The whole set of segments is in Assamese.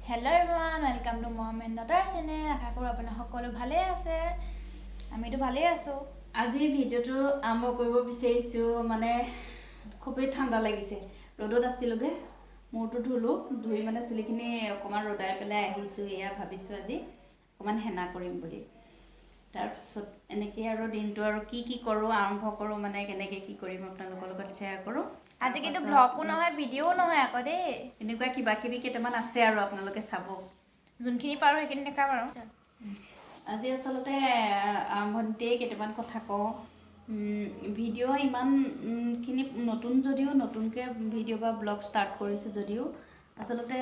Hello everyone, welcome to Mom and Daughter channel. আশা কৰোঁ আপোনালোক সকলো ভালেই আছে। আমিতো ভালেই আছোঁ। আজি ভিডিঅ'টো আৰম্ভ কৰিব বিচাৰিছোঁ, মানে খুবেই ঠাণ্ডা লাগিছে। ৰ'দত আছিলোঁগৈ, মূৰটো ধুলোঁ, ধুই মানে চুলিখিনি অকণমান ৰ'দাই পেলাই আহিছোঁ। এয়া ভাবিছোঁ আজি অকণমান হেনা কৰিম বুলি। তাৰপাছত এনেকৈ আৰু দিনটো আৰু কি কি কৰোঁ আৰম্ভ কৰোঁ, মানে কেনেকৈ কি কৰিম আপোনালোকৰ লগত শ্বেয়াৰ কৰোঁ। আজি কিন্তু ব্লগো নহয়, ভিডিঅ'ও নহয় আকৌ দেই। এনেকুৱা কিবা কিবি কেইটামান আছে আৰু আপোনালোকে চাব। যোনখিনি পাৰোঁ সেইখিনি দেখাম আৰু। আজি আচলতে আৰম্ভণিতেই কেইটামান কথা কওঁ। ভিডিঅ' ইমানখিনি নতুন যদিও, নতুনকৈ ভিডিঅ' বা ব্লগ ষ্টাৰ্ট কৰিছোঁ যদিও আচলতে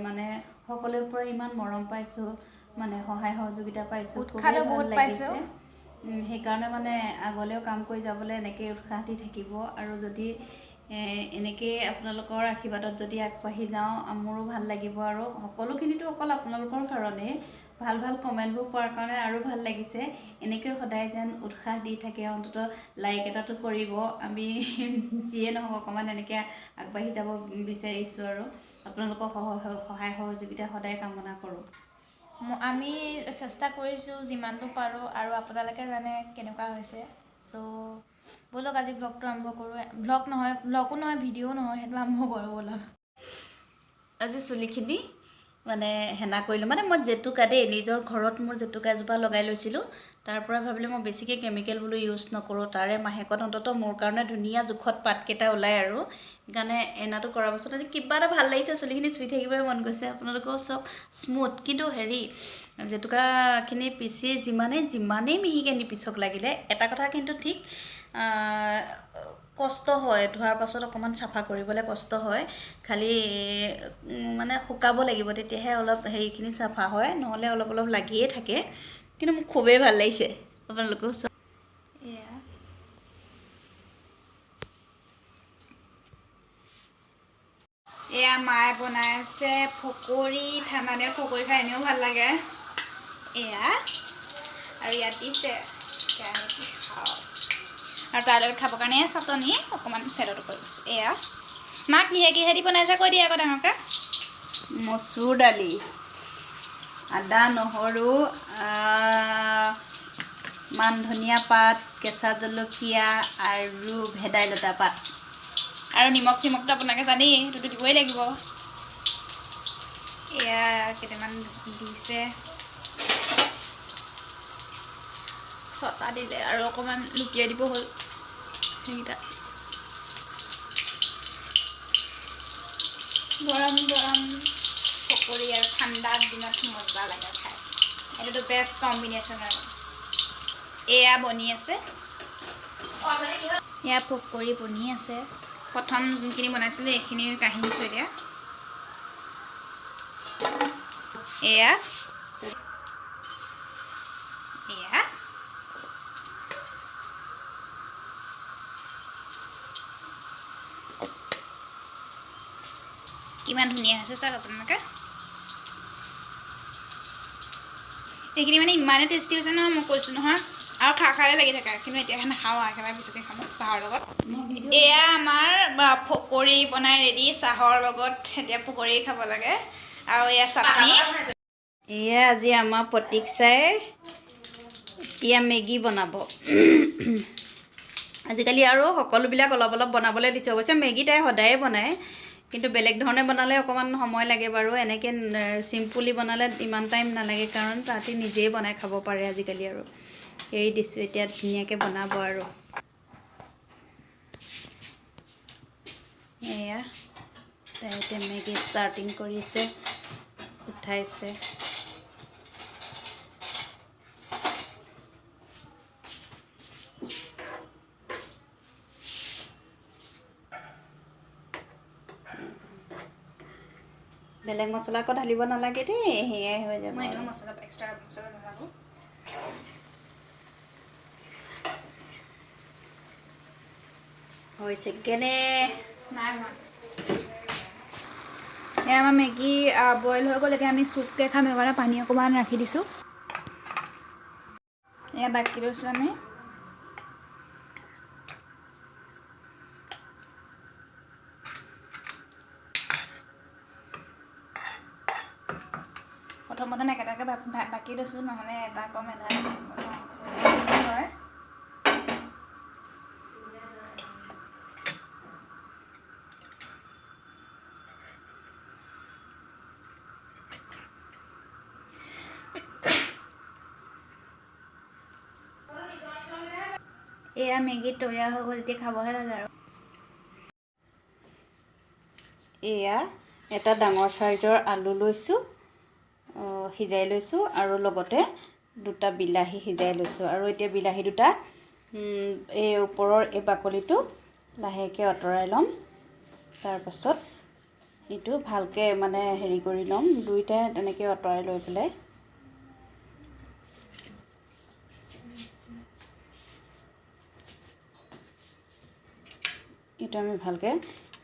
মানে সকলোৰে পৰা ইমান মৰম পাইছোঁ, মানে সহায় সহযোগিতা পাইছোঁ, উৎসাহটো খুবেই ভাল বহুত পাইছোঁ। লাগিছে। সেইকাৰণে মানে আগলৈও কাম কৰি যাবলৈ এনেকেই উৎসাহ দি থাকিব আৰু যদি এনেকেই আপোনালোকৰ আশীৰ্বাদত যদি আগবাঢ়ি যাওঁ মোৰো ভাল লাগিব। আৰু সকলোখিনিতো অকল আপোনালোকৰ কাৰণেই, ভাল ভাল কমেণ্টবোৰ পোৱাৰ কাৰণে আৰু ভাল লাগিছে। এনেকৈ সদায় যেন উৎসাহ দি থাকে, অন্ততঃ লাইক এটাতো কৰিব। আমি যিয়ে নহওক অকণমান এনেকৈ আগবাঢ়ি যাব বিচাৰিছোঁ আৰু আপোনালোকৰ সহায় সহযোগিতা সদায় কামনা কৰোঁ। আমি চেষ্টা কৰিছোঁ যিমানটো পাৰোঁ আৰু আপোনালোকে জানে কেনেকুৱা হৈছে। চ' ব'লক আজি ব্লগটো আৰম্ভ কৰোঁ। ব্লগ নহয়, ব্লগো নহয়, ভিডিঅ'ও নহয়, সেইটো আৰম্ভ কৰোঁ ব'লক। আজি চুলিখিনি মানে হেনা কৰিলোঁ, মানে মই জেতুকা দেই, নিজৰ ঘৰত মোৰ জেতুকা এজোপা লগাই লৈছিলোঁ। তাৰ পৰা ভাবিলোঁ মই বেছিকৈ কেমিকেল বোলো ইউজ নকৰোঁ, তাৰে মাহেকত অন্ততঃ মোৰ কাৰণে ধুনীয়া জোখত পাতকেইটা ওলায় আৰু সেইকাৰণে হেনাটো কৰাৰ পাছত আজি কিবা এটা ভাল লাগিছে, চুলিখিনি চুই থাকিবই মন গৈছে। আপোনালোকেও চব স্মুথ। কিন্তু হেৰি জেতুকাখিনি পিচি যিমানেই যিমানেই মিহিকৈ নিপিচক লাগিলে এটা কথা কিন্তু ঠিক, কষ্ট হয়, ধোৱাৰ পাছত অকণমান চাফা কৰিবলৈ কষ্ট হয়। খালি মানে শুকাব লাগিব, তেতিয়াহে অলপ হেৰিখিনি চাফা হয়, নহ'লে অলপ অলপ লাগিয়ে থাকে। কিন্তু মোক খুবেই ভাল লাগিছে, আপোনালোকেও চাওক। এয়া এয়া মায়ে বনাই আছে পকৰি। ঠাণ্ডা দিনত পকৰি খাই এনেও ভাল লাগে। এয়া আৰু ইয়াত দিছে কেৰাহীত খাওঁ আৰু তাৰ লগত খাবৰ কাৰণে চাটনি অকণমান চাইডত কৰি দিছোঁ। এয়া মা কিহে কিহে দি বনাইছে কৈ দিয়া আকৌ ডাঙৰকৈ। মচুৰ দালি, আদা, নহৰু, মান ধনিয়া পাত, কেঁচা জলকীয়া আৰু ভেদাইলতা পাত আৰু নিমখ চিমখটো আপোনালোকে জানেই, সেইটোতো দিবই লাগিব। এয়া কেইটামান দিছে, ছটা দিলে আৰু অকণমান লুটিয়াই দিব হ'ল সেইকেইটা। গৰম গৰম পকৰি আৰু ঠাণ্ডা দিনত মজা লাগে খাই, এইটোতো বেষ্ট কম্বিনেশ্যন। আৰু এয়া বনি আছে, এয়া পকৰি বনি আছে। প্ৰথম যোনখিনি বনাইছিলোঁ এইখিনি কাঢ়ি দিছোঁ এতিয়া। এয়া এয়া কিমান ধুনীয়া হৈছে চাওক আপোনালোকে। এইখিনি মানে ইমানেই টেষ্টি হৈছে নহয়, মই কৈছোঁ নহয়, আৰু খা খাই লাগি থাকে। কিন্তু এতিয়া নাখাওঁ আৰু একেবাৰে পিছতে খাম চাহৰ লগত। এয়া আমাৰ পকৰি বনাই ৰেডি, চাহৰ লগত এতিয়া পকৰি খাব লাগে। আৰু এয়া চাটনি। এয়া আজি আমাৰ প্ৰতীক চাই এতিয়া মেগী বনাব। আজিকালি আৰু সকলোবিলাক অলপ অলপ বনাবলৈ দিছোঁ। অৱশ্যে মেগী তাই সদায়ে বনায়, কিন্তু বেলেগ ধৰণে বনালে অকণমান সময় লাগে বাৰু। এনেকৈ চিম্পুলি বনালে ইমান টাইম নালাগে, কাৰণ তাহাঁতি নিজেই বনাই খাব পাৰে আজিকালি। আৰু এৰি দিছোঁ, এতিয়া ধুনীয়াকৈ বনাব। আৰু এয়া তাই এতিয়া মেগী ষ্টাৰ্টিং কৰিছে, উঠাইছে। বেলেগ মছলা আকৌ ঢালিব নালাগে দেই, সেয়াই হৈ যাব। মই এনেও মছলা এক্সট্ৰা মছলা নাথাকোঁ। হৈছে কেনে নাই হোৱা। এয়া আমাৰ মেগী বইল হৈ গ'ল। এতিয়া আমি চুপকৈ খাম, সেইকাৰণে পানী অকণমান ৰাখি দিছোঁ। এয়া বাকি লৈছোঁ আমি। প্ৰথম প্ৰথম একেটাকে বাকি লৈছোঁ, নহ'লে এটা কম এটা বেছি হয়। এয়া মেগী তৈয়াৰ হৈ গ'ল, এতিয়া খাবহে লাগে আৰু। এয়া এটা ডাঙৰ চাইজৰ আলু লৈছোঁ, সিজাই লৈছোঁ আৰু লগতে দুটা বিলাহী সিজাই লৈছোঁ। আৰু এতিয়া বিলাহী দুটা এই ওপৰৰ এই বাকলিটো লাহেকৈ আঁতৰাই ল'ম। তাৰপাছত এইটো ভালকৈ মানে হেৰি কৰি ল'ম, দুইটাই তেনেকৈ আঁতৰাই লৈ পেলাই। এইটো আমি ভালকৈ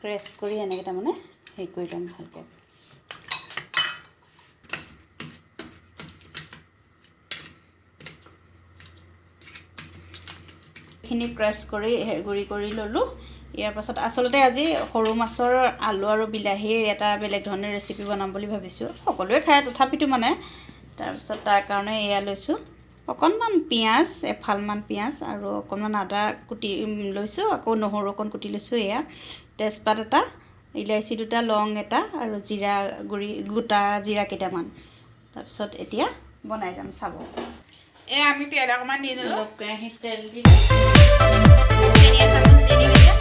ক্ৰেছ কৰি এনেকৈ তাৰমানে হেৰি কৰি ল'ম ভালকৈ। খিনি ক্ৰাছ কৰি গুড়ি কৰি ল'লোঁ। ইয়াৰ পাছত আচলতে আজি সৰু মাছৰ আলু আৰু বিলাহীৰ এটা বেলেগ ধৰণৰ ৰেচিপি বনাম বুলি ভাবিছোঁ। সকলোৱে খায় তথাপিতো মানে। তাৰপিছত তাৰ কাৰণে এয়া লৈছোঁ অকণমান পিঁয়াজ, এফালমান পিঁয়াজ আৰু অকণমান আদা কুটি লৈছোঁ, আকৌ নহৰু অকণ কুটি লৈছোঁ। এয়া তেজপাত এটা, ইলাচি দুটা, লং এটা আৰু জিৰা গুড়ি, গোটা জিৰা কেইটামান। তাৰপিছত এতিয়া বনাই যাম, চাব। এয়া আমি তেল অকণমান দি দিলোঁ। অলপ কেৰাহীত তেল দি চেনি এচামুচ দি দিম এতিয়া।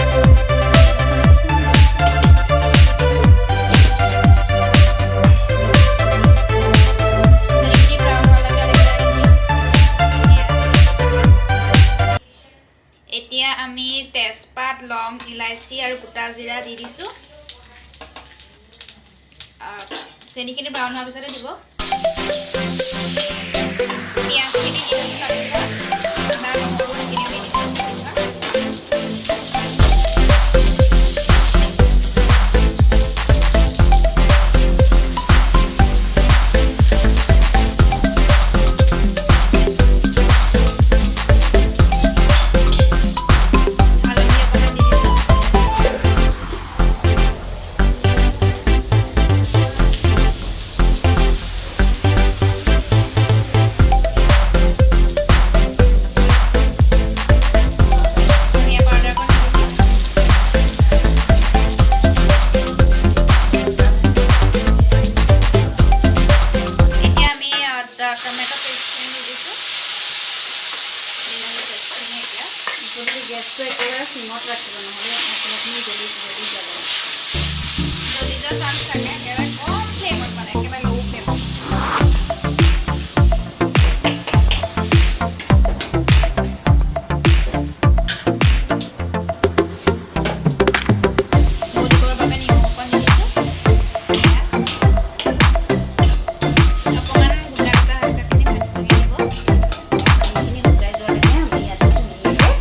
চেনিখিনি ব্ৰাউন হোৱাৰ লগে লগে এতিয়া আমি তেজপাত, লং, ইলাচি আৰু গোটা জিৰা দি দিছোঁ। চেনিখিনি ব্ৰাউন হোৱাৰ পিছতে দিব। পিঁয়াজখিনি দি দিছোঁ, তাৰপিছত আদা নহৰু সেইখিনিও দি দিছোঁ। হালধি অকণমান দি দিছোঁ। ধনিয়া পাউডাৰ অকণ দি দিছোঁ। এতিয়া আমি টমেট' পেষ্টখিনি দি দিছোঁ। বিলাহী পেষ্টখিনি এতিয়া গধূলি গেছটো একেবাৰে চিমত ৰাখিব, নহ'লে মছলাখিনি জ্বলি জ্বলি যাব। জ্বলি যোৱা চান্স থাকে। একেবাৰে কম ফ্লেমত, মানে একেবাৰে ল' ফ্লেমত। গোল বাবে নিমখ অকণ দি দিছোঁ। অকণমান গোটা গোটা হৈ থকাখিনি ভাঙি দিব। পানীখিনি শুকাই যোৱালৈকে আমি ইয়াতে ধুনীয়াকৈ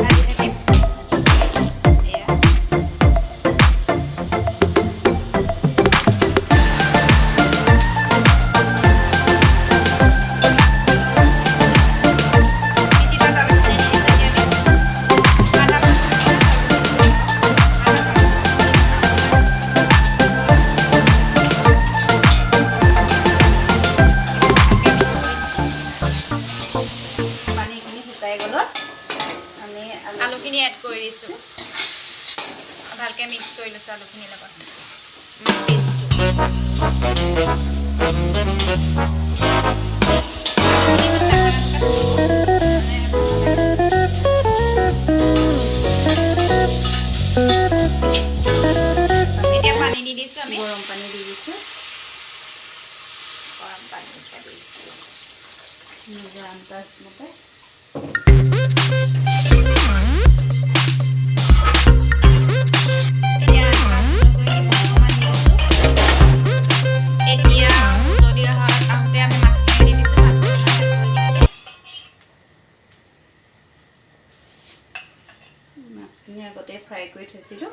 ভাজি থাকিম। এয়া পিচি লোৱা জালুকখিনি দি দিছোঁ এতিয়া আমি। আধা চামুচ, আধা চামুচ। পানীখিনি শুকাই গ'লত আমি আলু আলুখিনি এড কৰি দিছোঁ। ভালকৈ মিক্স কৰি লৈছোঁ আলুখিনিৰ লগত পেষ্টটো। আলুখিনি ইমান কাঁচা নাথাকিব, মানে এতিয়া পানী দি দিছোঁ আমি। গৰম পানী দি দিছোঁ। গৰম পানী এতিয়া দিছোঁ। নিজৰ আন্দাজ মতে। এতিয়া আন্দাজ কৰি নিমখ অকণমান দি দিছোঁ। এতিয়া উতলি আহোঁতে আমি মাছখিনি দি দিছোঁ। মাছখিনি এড কৰি দিম এতিয়া। মাছখিনি আগতে ফ্ৰাই কৰি থৈছিলোঁ।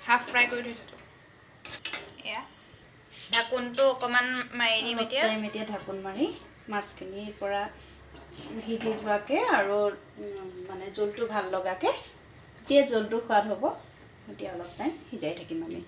হাফ ফ্ৰাই কৰি থৈছোঁ। এয়া ঢাকোনটো অকণমান মাৰি দিম অলপ এতিয়া। টাইম এতিয়া ঢাকোন মাৰি মাছখিনিৰ পৰা সিজি যোৱাকৈ আৰু মানে জোলটো ভাল লগাকৈ, তেতিয়া জোলটো সোৱাদ হ'ব। এতিয়া অলপ টাইম সিজাই থাকিম আমি।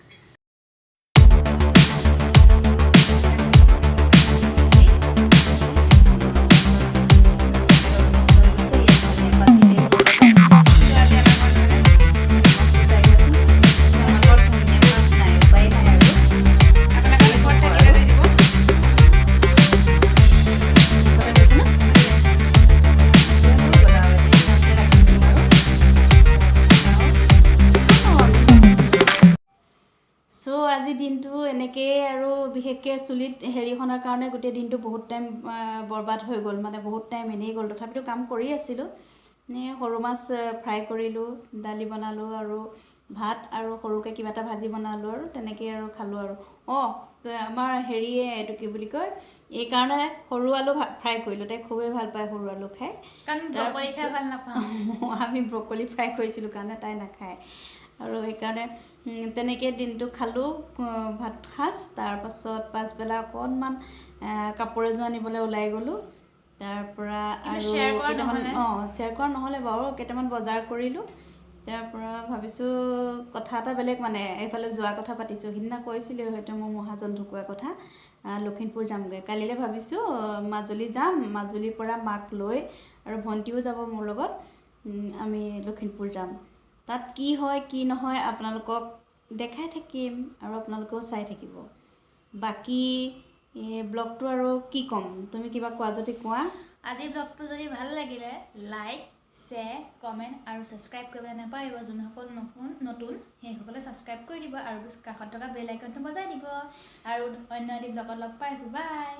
দিনটো এনেকৈয়ে আৰু বিশেষকৈ চুলিত হেৰিখনৰ কাৰণে গোটেই দিনটো বহুত টাইম বৰবাদ হৈ গ'ল, মানে বহুত টাইম এনেই গ'ল। তথাপিতো কাম কৰি আছিলোঁ। সৰু মাছ ফ্ৰাই কৰিলোঁ, দালি বনালোঁ আৰু ভাত আৰু সৰুকৈ কিবা এটা ভাজি বনালোঁ আৰু তেনেকেই আৰু খালোঁ আৰু। অঁ, আমাৰ হেৰিয়ে এইটো কি বুলি কয়, এইকাৰণে সৰু আলু ফ্ৰাই কৰিলোঁ, তাই খুবেই ভাল পায় সৰু আলু খাই। আমি ব্ৰকলি ফ্ৰাই কৰিছিলোঁ কাৰণে তাই নাখায় আৰু সেইকাৰণে তেনেকৈ দিনটো খালোঁ ভাত সাজ। তাৰপাছত পাছবেলা অকণমান কাপোৰ এযোৰ আনিবলৈ ওলাই গ'লোঁ। তাৰপৰা আৰু কেইটামান শ্বেয়াৰ কৰা নহ'লে বাৰু, কেইটামান বজাৰ কৰিলোঁ। তাৰপৰা ভাবিছোঁ কথা এটা বেলেগ, মানে এইফালে যোৱা কথা পাতিছোঁ। সিদিনা কৈছিলোঁ হয়তো মোৰ মহাজন ঢুকোৱা কথা, লখিমপুৰ যামগৈ। কালিলৈ ভাবিছোঁ মাজুলী যাম, মাজুলীৰ পৰা মাক লৈ আৰু ভণ্টিও যাব মোৰ লগত, আমি লখিমপুৰ যাম। তাত কি হয় কি নহয় আপোনালোকক দেখাই থাকিম আৰু আপোনালোকেও চাই থাকিব। বাকী এই ব্লগটো আৰু কি ক'ম, তুমি কিবা কোৱা যদি কোৱা। আজিৰ ব্লগটো যদি ভাল লাগিলে লাইক, শ্বেয়াৰ, কমেণ্ট আৰু ছাবস্ক্ৰাইব কৰিবলৈ নাপাহৰিব। যোনসকল নতুন সেইসকলে ছাবস্ক্ৰাইব কৰি দিব আৰু কাষত থকা বেল আইকনটো বজাই দিব। আৰু অন্য এটি ব্লগত লগ পাই আছোঁ। বাই।